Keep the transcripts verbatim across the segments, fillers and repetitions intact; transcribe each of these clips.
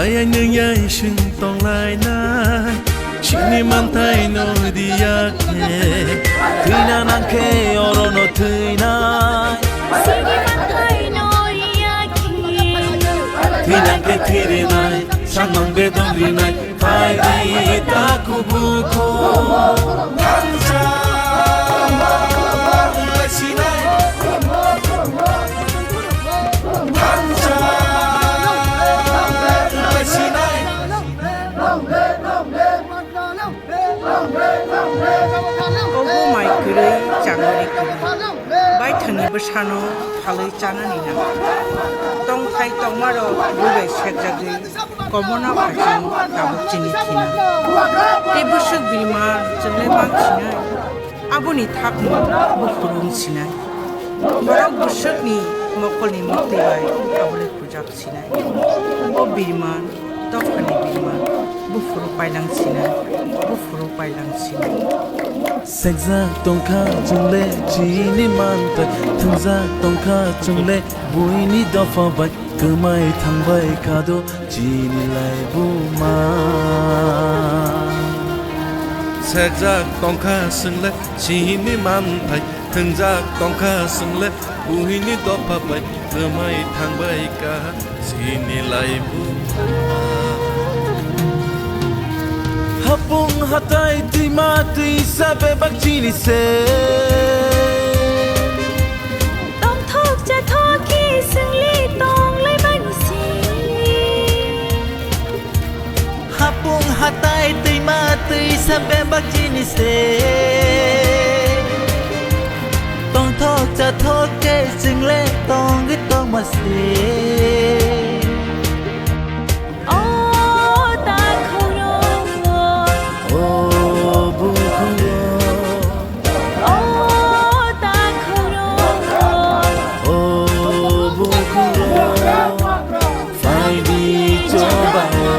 Ayai nung yai sung tonglainai, chini manthai no riya khe, thwina nang khe oro no thwinai. Chini manthai no riya khe, thwina khe thwirinai, samang bedong rinai, phai di ta kubui kho. Thansa, sinai. Obo mai kwrwi, changori kwrwi. Baithangni bwsano phalwi chanani nang. Tongthai tongmarok bubai sekjagwi komona phaising tabuk chini thina. Tei bwswk birma chwnglai man sinai. Aboni thakno buphuru wng sinai. Borok bwswkni mokolni mwktwi bai abole pujak sinai. O birman, dophani birman, buphuru pailang sinai, buphuru pailang sinai. Sekjak tongkha chwngle chini manthai, thwngjak tongkha chwngle buini dopha bai, kwmai thangbai khado chini laibuma. Sekjak tongkha chwngle chini manthai, thwngjak tongkha chwngle buini dopha bai, kwmai thangbai kha chini laibuma. Hapung hatai twima twisa bebak chini se. Tongthok chathok khe chwngli tonglaimani se. Hapung hatai twima twisa bebak chini se. Tongthok chathok khe chwngle tongwi tongma se. O takhuk rok. O bukhuk rok. O takhuk rok. O bukhuk rok. Phaidi choba o.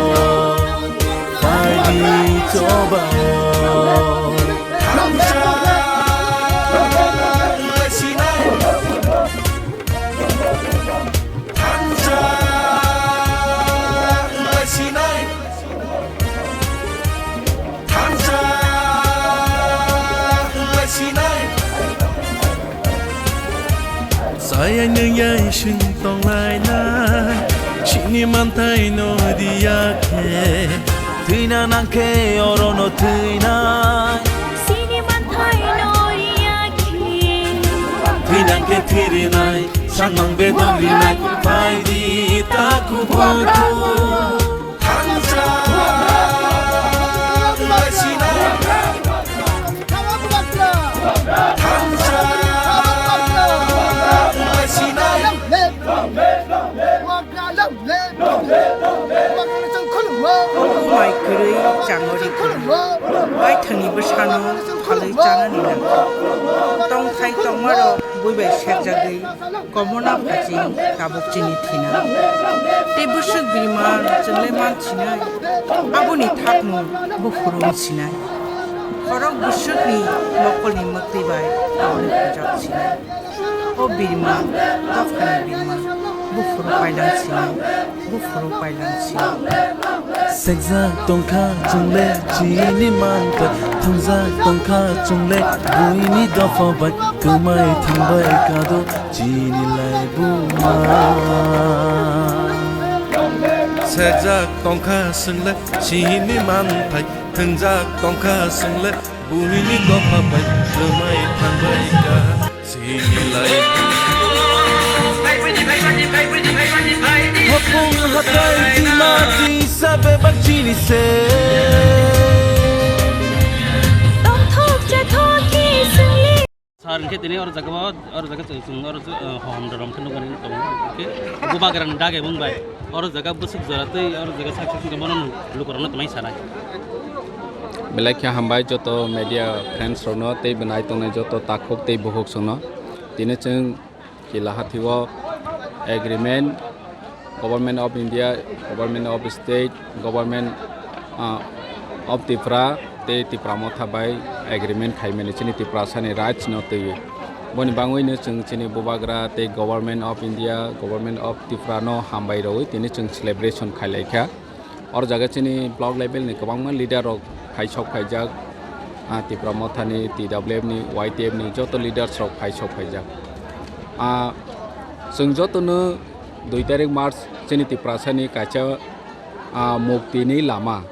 Phaidi choba o. Thansa. Thansa wngkha sinai. Chayai nung yai sung tonglainai, chini manthai no riya khe, thwina nang khe oro no thwinai. Chini manthai no riya khe, thwinang khe thwirinai. Sakmang bedong rinai, phai di ta kubui kho. Thansa wngkha sinai. Thansa wngkha sinai. Mai kwrwi changori kwrwi. Baithangni bwsano phalwi chanani nangkha. Tongthai tongmarok bui bai serjagwi. Komona phaising tabuk chini thina. Tei bwswk birma chwngle man sinai. Aboni thakmung buphuru wng sinai. Khorok bwswkni mokolni mwktwi bai aboni pujak sinai. O birma, dophani birma, buphuru pailang sinai. Buphuru pailang sinai. Sekjak tongkha chwngle chini manthai, thwngjak tongkha chwngle buini dopha bai, kwmai thangbai kado chini laibuma. Sekjak tongkha chwngle chini manthai, thwngjak tongkha chwngle buini dopha bai, kwmai thangbai kha. Chini lai. Hapung hatai tima tisa bebak chini se. Tongthok chathok khe sungli. Sar hwnkhe tini oro jaga o, oro jaga chwng, chwng oro, eh, hom dorom khe nukmani tongo. Hwnkhe bubagrani dagi mung bai. Oro jaga bwswk jora tei oro jaga sak sak wngkhe bono nwng lukurokno twmai sanai. Belai khe hambai joto media friends rokno tei bo nai tongnai joto takhuk tei bukhuk songno. Tini chwng kilaha thiwo agreement, Government of India, Government of State, Government, ah, of Tripura tei Tipra Motha bai agreement khaimani chini Tiprasani rights no twiwi. Boni bangwino chwng chini bubagra tei Government of India, Government of Tripura no hambai rwui tini chwng celebration khailaikha. Oro jaga chini block level ni kwbangma leader rok phaisok phaijak, ah, Tipra Motha ni, T W F ni, Y T F ni joto leaders rok phaisok phaijak. Ah, chwng joto no dui tarik March chini Tiprasa ni kaisa, ah, mukti ni lama.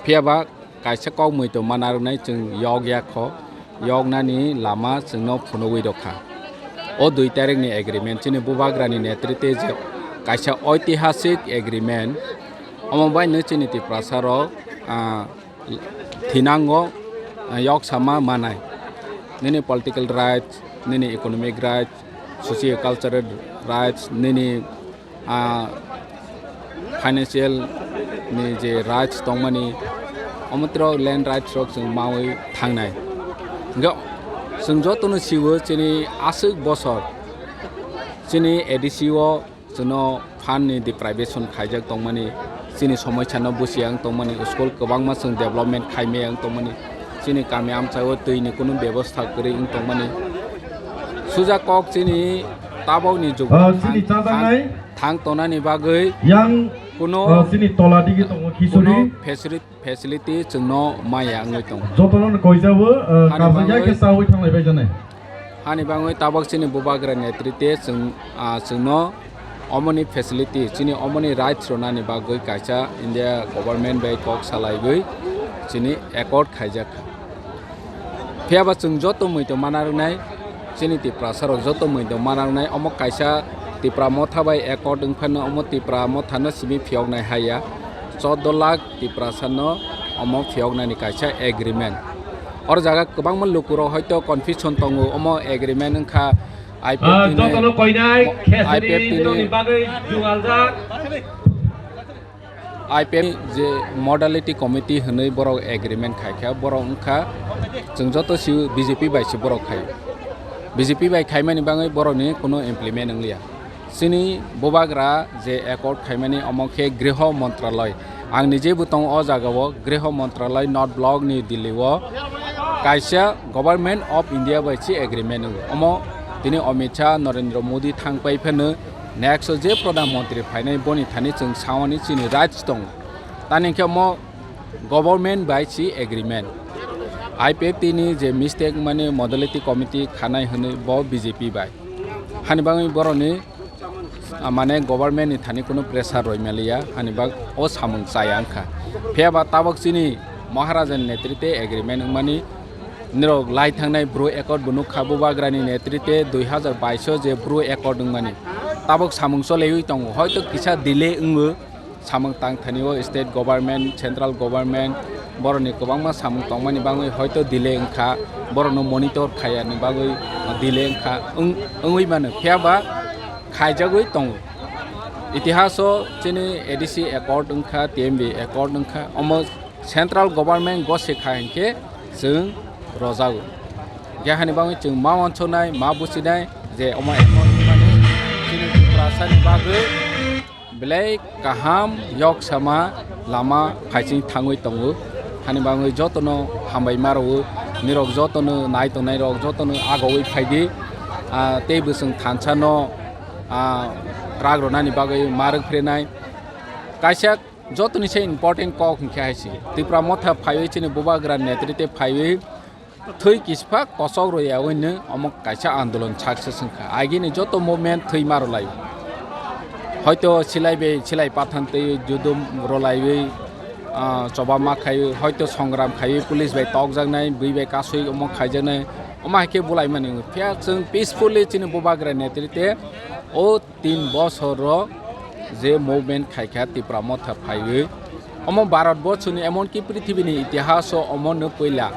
Phiya ba kaisa kok muitu mana rwnai chwng yok ya kho, yoknani lama chwngno phunugwi rwkha. O dui tarikni agreement chini bubagrani netritwe je kaisa oitihasik agreement, omo baino chini Tiprasarok, ah, thinango, ah, yok sama manai. Nini political rights, nini economic rights, socio-cultural rights, nini ah, financial ni je rights tongmani, omo tro land rights rok chwng maui thangnai. Hwnkhe chwng jotono siwo chini aswk bosor chini A D C o chwngno fund ni deprivation khaijak tongmani, chini somosya no busia wng tongmani, school kwbangma chwng development khaimaya wng tongmani, chini kami amchai o twi ni kunu bebostha kwrwi wng tongmani. Suja kok chini tabok ni jugo Ah, chini thang, chajaknai. Thang tonani bagwi Yang, kuno, ah, chini tola digi tongo, kuno khichuri. Facility, facility chwngno maya wngwi tongo. Jotono koijabo, ah, Hani karjakya bagwi khe chawi thanglai bai janai. Hani bagwi tabok chini bubagra netritwe chwng, ah, chwngno omoni facility, chini omoni rights rwnani bagwi kaisa India government bai kok salaiwi chini accord khaijak. Phiya ba chwng joto muitu mana rwnai, chini Tiprasa rok joto muitu mana rwnai, omo kaisa Tipra Motha bai accord wng phano omo Tipra Motha no simi phiyoknai haya, chordo lakh Tiprasa no omo phiyoknani kaisa agreement. Oro jaga kwbangma lukurok hoito confusion tongo, omo agreement wngkha I P F T Ah, ni jotono koinai, mo-, khesni I P F T ni ni bagwi jugaljak. I P F je modality committee hwnwi borok agreement khai kha, borok wngkha chwng joto si B J P bai se borok khai. B J P bai khaimani bagwi borokni kuno implement wngliya. Chini bubagra je accord khaimani omo khe Griho Montraloi. Ang nije bo tongo o jagao Griho Montraloi North Block ni Delhi o kaisa Government of India bai se agreement wngo. Omo tini Amit Shah, Narendra Modi thang pai phano Next o je Pradhan Mantri phainai boni thani chwng sawani chini rights tongo. Tani khe omo government bai si agreement. I P F T ni je mistake mani modality committee khanai hwnwi bo B J P bai. Hani bagwi boroni, ah, mane government ni thani kunu pressure roi maliya, hani bag o samung chaya wngkha. Phiya ba tabok chini Maharaja ni netritwe agreement wngmani Nirok lai thangnai Bru Accord bo nukha, bubagrani netritwe dui hazar bais o je Bru Accord wngmani. Tabok samung choleui tongo, hoito kisa delay wngo, samung tang thani o state government, central government, borokni kwbangma samung tongmani bagwi hoito delay wngkha, borokno monitor khayani bagwi delay wngkha, wng-, wngwi mano. Phiya ba khaijagwi tongo. Itihaso chini A D C Accord wngkha, T M B Accord wngkha, omo Central government gose kha hinkhe chwng rojago. Hingkhe hani bagwi chwng ma wansuknai, ma buchinai je omo accord wngmani chini Tiprasani bagwi belai kaham yoksama lama phaiching thangwi tongo. Hani bagwi jotono hambai ma rwo, nirok jotono nai tongnairok jotono agoui phaidi. Ah, tei bwswng thansano, ah, rak rwnani bagwi ma rwk phrenai. Kaisa Jotoni se important kok hwnkhe hai se, Tipra Motha phaiwi chini bubagra netritwe phaiwi thwi kisphak kochok rwyawi nw omo kaisa andolon success wngkha. Agini joto movement thwi ma rwlai. Hoito silai bai silai pathan twi judum rwlaiwi, ah, choba ma khaiwi, hoito songram khaiwi, police bai tokjaknai, bui bai kasui omo khaijaknai, omo hai khe bulaimani wngkha. Phiya chwng peacefully chini bubagra netritwe o tin bosor o je movement khaikha Tipra Motha phaiwi, omo Bharat borsoni emonki prithibini itihaso omo no puila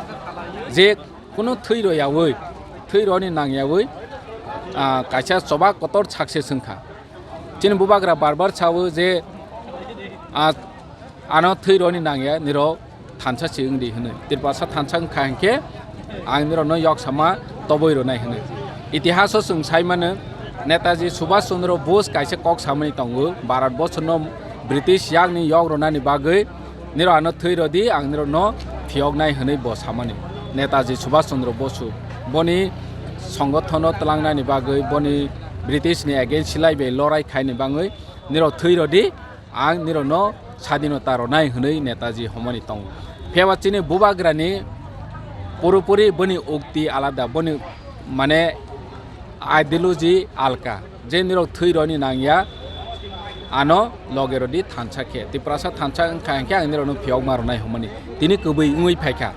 je kuno thwi rwyawi, thwi rwni nangyawi, ah, kaisa choba kotor success wngkha. Chini bubagra bar bar sao je, ah, ano thwi rwni nangya, nirok thansa se wngdi hwnwi. Tiprasa thansa wngkha hinkhe ang nirokno yoksama toboi rwnai hwnwi. Itihaso chwng sai mano, Netaji Subhash Chandra Bose kaisa kok samani tongo, Bharat borsano British yakni yok rwnani bagwi nirok ano thwi rwdi, ang nirokno phiyoknai hwnwi bo samani. Netaji Subhash Chandra Bose boni songothono twlangnani bagwi, boni British ni against silai bai lorai khaini bagwi nirok thwi rwdi, ang nirokno sadinota rwnai hwnwi Netaji homani tongo. Phiyaba chini bubagrani purupuri boni ukti alada, boni mane ideology alka. Je nirok thwi roni nangya, ano loge rodi thansa khe. Tiprasa thansa wngkha hinkhe ang nirokno phiyokma rwnai hwnmani. Tini kwbwi wngwi phaikha.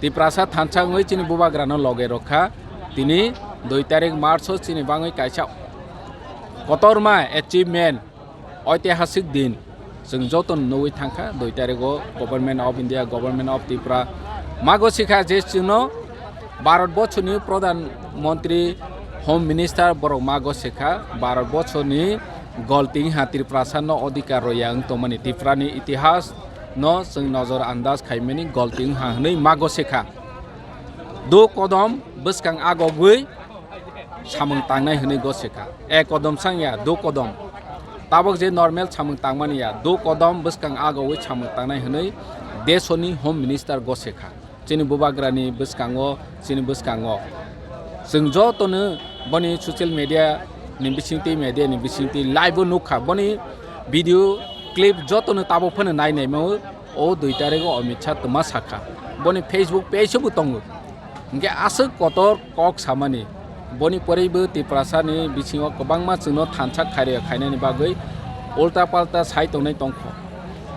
Tiprasa thansa wngwi chini bubagrano loge rwkha. Tini dui tarik March o chini bangwi kaisa kotorma achievement, oitihasik din. Chwng joto nugwi thangkha, dui tarigo Government of India, Government of Tripura mago sikha je chwngno Bharat bochoni Pradhan Mantri, Home Minister borok mago sikha, Bharat bochoni golting ha Tiprasa no odhikar roya wng tongmani, Tripura ni itihas no chwng nojor andaj khaimani golting ha hwnwi mago sikha. Do kodom bwskang agogwi samung tangnai hwnwi go sikha. E kodom sang ya, do kodom. Tabok je normal samung tangmani ya, do kodom bwskang agogwi samung tangnai hwnwi desoni Home Minister go sikha. Chini bubagrani bwskango, chini bwskango. Chwng jotono boni social media ni bisingtwi, media ni bisingtwi live o nukha. Boni video clip jotono tabok phano nai naimao. O dui tarigo Amit Shah twma sakha, boni Facebook page o bo tongo. Hinkhe aswk kotor kok samani, boni poribo Tiprasani bisingo kwbangma chwngno thansa khairokya khainani bagwi ulta palta sai tongnai tongkho.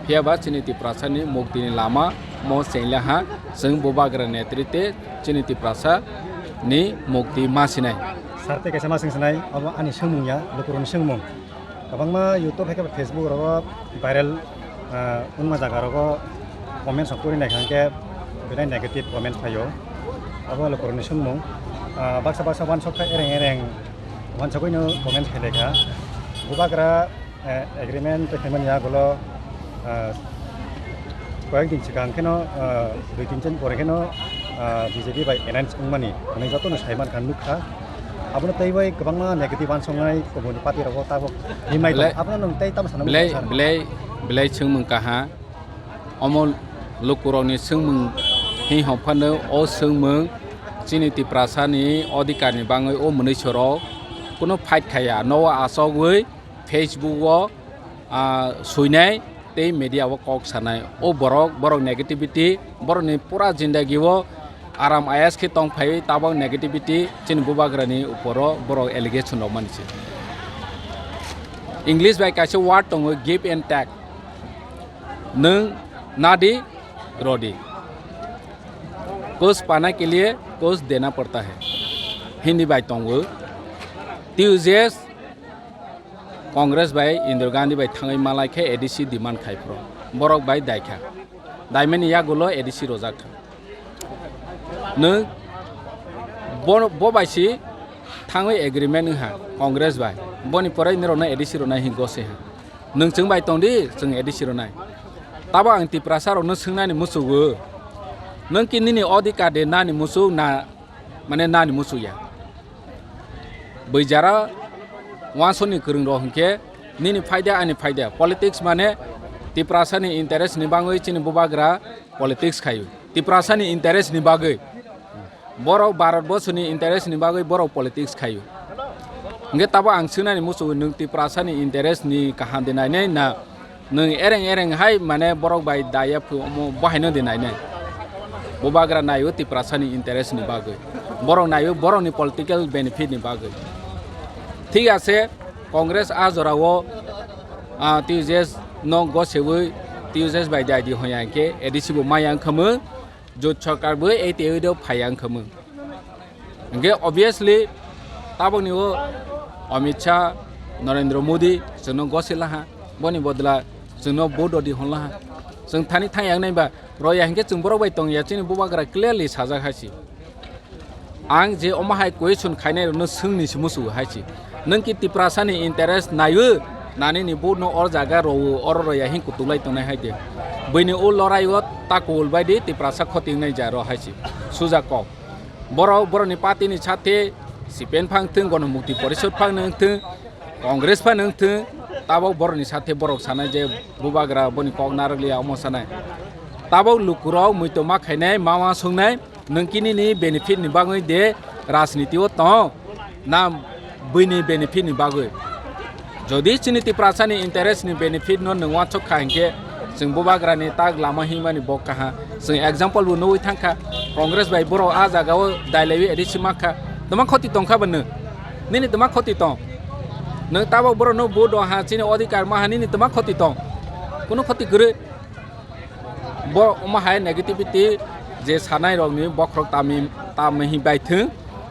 Phiyaba chini Tiprasani muktini lama mo chenglaha, chwng bubagra netrite chini Tiprasani mukti ma sinai. Sir, tei kaisa ma swng sinai, obo ani swngmung ya, lukurokni swngmung. Kwbangma YouTube hai khe Facebook rogo viral, ah, wngma jaga rogo comments rok pori naikha hwnkhe belai negative comments phaio. Abo lukurokni swngmung. Ah, baksa baksa uansuk kha ereng ereng uansugwino comments khlai kha. Bubagra, eh, agreement tei phaimani yagulo, ah, koyek din swkang kheno, ah, dui tin din pore kheno, ah, B J P bai alliance wngmani hwnwi jotono sai mankha, nukha. Abono tei bai kwbangma negative uansuknai kubuni party rogo tabuk himnai tongo. Belai, Abono nwng tei tamo sana belai, muchung sir? Belai, belai swngmung kaha. Omo lukurokni swngmung hinhok phano o swngmung chini Tiprasani odhikarni bangwi o mwnwisorok kunu fight khaiya. Nogo achogwi Facebook o, ah, suinai tei media o kok sanai. O borok, borok negativity, borokni pura jindagi o aram ayas khe tong phaiwi tabok negativity chini bubagrani uporo borok allegation rok mani se. English bai kaisa word tongo, give and take. Nwng nadi, rodi. Kuch pana ke liye kuch dena padta hai. Hindi bai tongo. T U J S Congress bai Indira Gandhi bai thangwi malai khe A D C demand khai phro. Borok bai dai kha. Daimani yagulo A D C rojak kha. Nwng bo, bo bai si thangwi agreement wngha Congress bai. Boni pore nirokno A D C rwnai hin gose ha. Nwng chwng bai tong di, chwng A D C rwnai. Tabo ang Tiprasa rokno swngnani muchungo. Nwng ki nini odhikar de nani muchung na, mane nani muchung ya. Bui jara wansoni kwrwng rok hwnkhe nini phaida ani phaida. Politics mane Tiprasani interest ni bangwi chini bubagra politics khaio. Tiprasani interest ni bagwi. Borok Bharat borsoni interest ni bagwi borok politics khaio. Hwnkhe tabo ang swngnani muchungo nwng Tiprasani interest ni kaham de nainai na Nwng ereng ereng hai mane borok bai daya phu omo bo haino de nainai. Bubagra naio Tiprasani interest ni bagwi. Borok naio borokni political benefit ni bagwi. Thik ase, Congress a jorao, ah, T U J S no gosewi T U J S bai dai di hoya hinkhe A D C bo maya wngkha mung. Jot sorkar bo ei tei o phaiya wngkha mung. Hingke obviously tabokni o Amit Shah, Narendra Modi chwngno gosi laha, boni bodla chwngno vote rodi hon laha. Chwng thani thang yang nai ba roya hingke chwng borok bai tong ya, chini bubagra clearly sajak hai si. Ang je omo hai question khainai rokno swngni se musu hai si. Nwng ki Tiprasani interest naiwi, nani ni vote no or jaga rowo, oro roya hin kutuk lai tongnai hai de. Buini o lorai o ta kobol bai di Tiprasa khoti wngnai ja ro hai si. Suja kok. Borok, borokni party ni sathe C P M phang thung, Gono Mukti Porishod phang nung thung, Congress phang nung thung, tabok borokni sathe borok sanai je bubagra boni kok narwk liya omo sanai. Tabok lukurok muitu ma khainai, ma ma songnai, Nwng kinini benefit ni bagwi de rajniti o tong, na buini benefit ni bagwi? Jodi chini Tiprasa ni interest ni benefit no nwng wansuk kha hinkhe, Chwng bubagrani tak lama himani bo kaha. Chwng example bo nugwi thangkha. Congress bai borok a jagao dailaiwi A D C makkha. Tama khoti tongkha bo nw? Nini tama khoti tong? Nwng tabok borokno vote rw ha, chini odhikar ma ha, nini tama khoti tong? Kunu khoti kwrwi. Bo omo hai negativity je sanai rokni bokhorok tami, tami hi bai thung.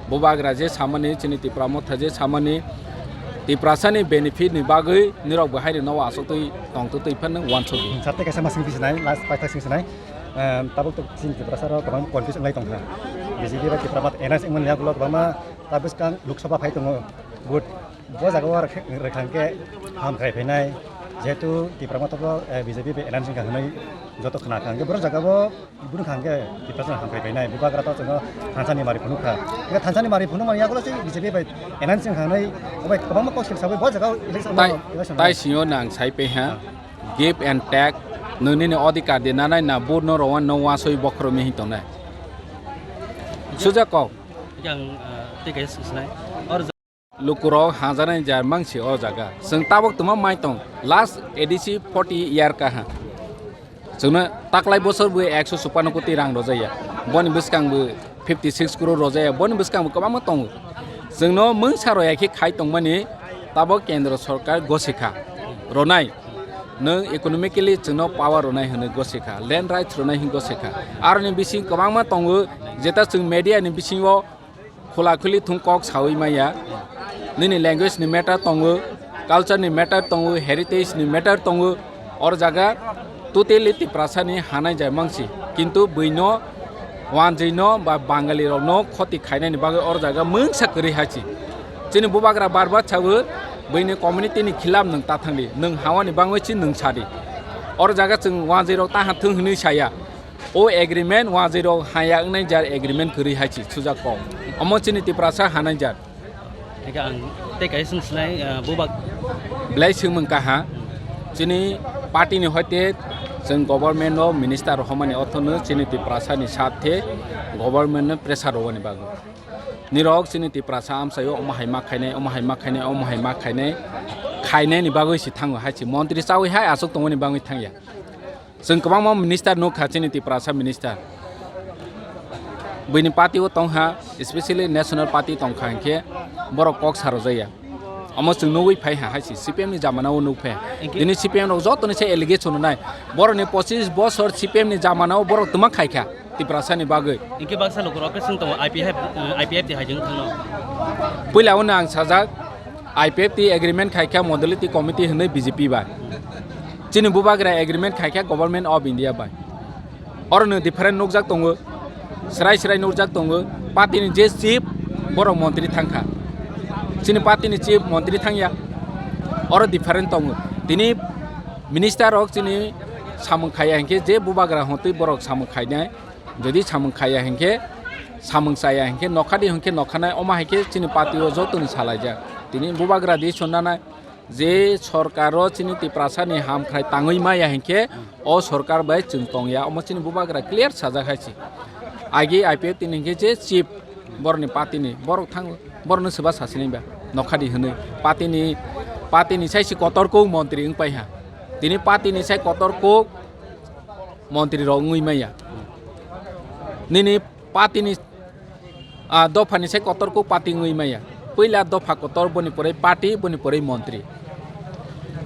Bubagra je samani, chini Tipra Motha je samani, Tiprasani benefit ni bagwi nirok bo haino no aswk twi tong twi twi phano uansukgo. Sarte kaisa masing bisinai, last paithak sing sinai. Em, tabuk tok chini Tiprasa rok kwbang confuse wnglai tongkha. B J P bai Tipra Motha alliance wngmani yagulo kwbangma ta bwskang Lok Sabha phai tongo. Vote bo jaga o rwkha hwnkhe ham khai phainai. Jehetu Tipra Motha bo, eh, B J P bai alliance wngkha hwnwi joto khna kha. Hwnkhe boro jaga bo Iboni kha hwnkhe Tiprasa hamkrai painai, bubagra to chwngno thansa ni mari phunuk kha. Hwnkhe thansa ni mari phunuk mani yagulo se B J P bai alliance wngkha hwnwi obai kwbangma kok sir sabai bo jaga election Tai, election tai singyo nang sai pe ha. Give and take, nini ni odhikar de nanai na vote no rowan no wasoi bokhoro mi hin tongnai. Suja kok. Yang, eh, tei kaisa swngsinai. Or Lukurok hajarni jar mangsi o jaga. Chwng tabok twma mai tong. Last A D C forty year kaha. Chwngno taklai bosor bo ekso chupano koti rang rojaya. Boni bwskang bo fifty six crore rojaya. Boni bwskang bo kwbangma tongo. Chwngno mungsa roya khe khai tongmani tabok kendro sorkar gosikha. Ronai. Nwng economically chwngno power ronai hwnwi gosikha. Land rights ronai hwnwi gosikha. Aroni bising kwbangma tongo. Jeta chwng media ni bisingo Khula khuli thung kok sawi maya. Nini language ni matter tongo, culture ni matter tongo, heritage ni matter tongo. Or jaga totally Tiprasa ni hanai jai mangsi. Kintu buino, wanjwi no ba Bangali rok no khoti khainai ni bagwi or jaga mungsa kwrwi hai si. Chini bubagra bar bar sawi buini community ni khilap nwng ta thangdi. Nwng hawani bangwi si nwng sadi. Or jaga chwng wanjwi rok ta ha thung hwnwi saya. O agreement wanjwi rok haya wngnai jar agreement kwrwi hai si sujak kok. Omo chini Tiprasa hanai jar. Hingke ang tei kaisa swng sinai, ah, bubak. Belai swngmung kaha. Chini party ni hoite chwng government o minister rok homani orthono chini Tiprasa ni sathe government no pressure rwani bagwi. Nirok chini Tiprasa amchaio omo hai ma khainai, omo hai ma khainai, omo hai ma khainai, khainai ni bagwi si thango hai si montri chawi hai aswk tongmani bagwi thangya. Chwng kwbangma minister nukha chini Tiprasa minister. Buini party o tongkha, especially national party tongkha hinkhe borok kok sarojaya. Omo chwng nugwi phai ha hai si C P M ni jamana o nukpha. Tini C P M rok joto ni se allegation nai. Borok ni pochis bosor C P M ni jamana o borok twma khaikha Tiprasa ni bagwi. Hinkhe baksa lukurok khe swng tongo I P F, I P F T hai jeng thangno. Puila o ang sajak, I P F T agreement khaikha modality committee hwnwi B J P bai. Chini bubagra agreement khaikha Government of India bai. Oro no different nukjak tongo, srai srai nukjak tongo, party ni je chief borok montri thangkha. Chini party ni chief montri thangya, oro different tongo. Tini minister rok chini samung khaiya hinkhe je bubagra hontwi borok samung khainai. Jodi samung khaiya hinkhe, samung chaya hinkhe, nokhadi hinkhe nokhanai, omo hai khe chini party o jotoni salaijak. Tini bubagra di sonnanai je sorkar o chini Tiprasa ni hamkhrai tangwi maya hinkhe, o sorkar bai chwng tongya, omo chini bubagra clear sajak hai se. Agi I P F T ni hinkhe je chief borokni party ni borok thango, borokno swba sasinai ba nokhadi hwnwi party ni, party ni sai se kotor kok montri wng pai ha. Tini party ni sai kotor kok montri rok wngwi maya. Nini party ni, ah, dopha ni sai kotor kok party wngwi maya. Puila dopha kotor boni pore party, boni pore montri.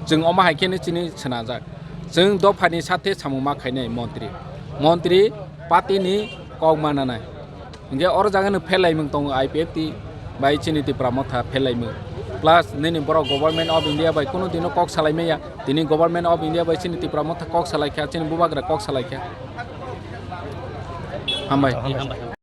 Chwng omo hai khe no chini swnajak. Chwng dopha ni sathe samung ma khainai montri. Montri party ni kok ma nanai. Hinkhe oro jaga no pherlaimung tongo I P F T bai chini Tipra Motha pherlaimung. Plus nini borok Government of India bai kunu dino kok salai maya. Tini Government of India bai chini Tipra Motha kok salai kha, chini bubagra kok salai kha. Hambai. Hambai.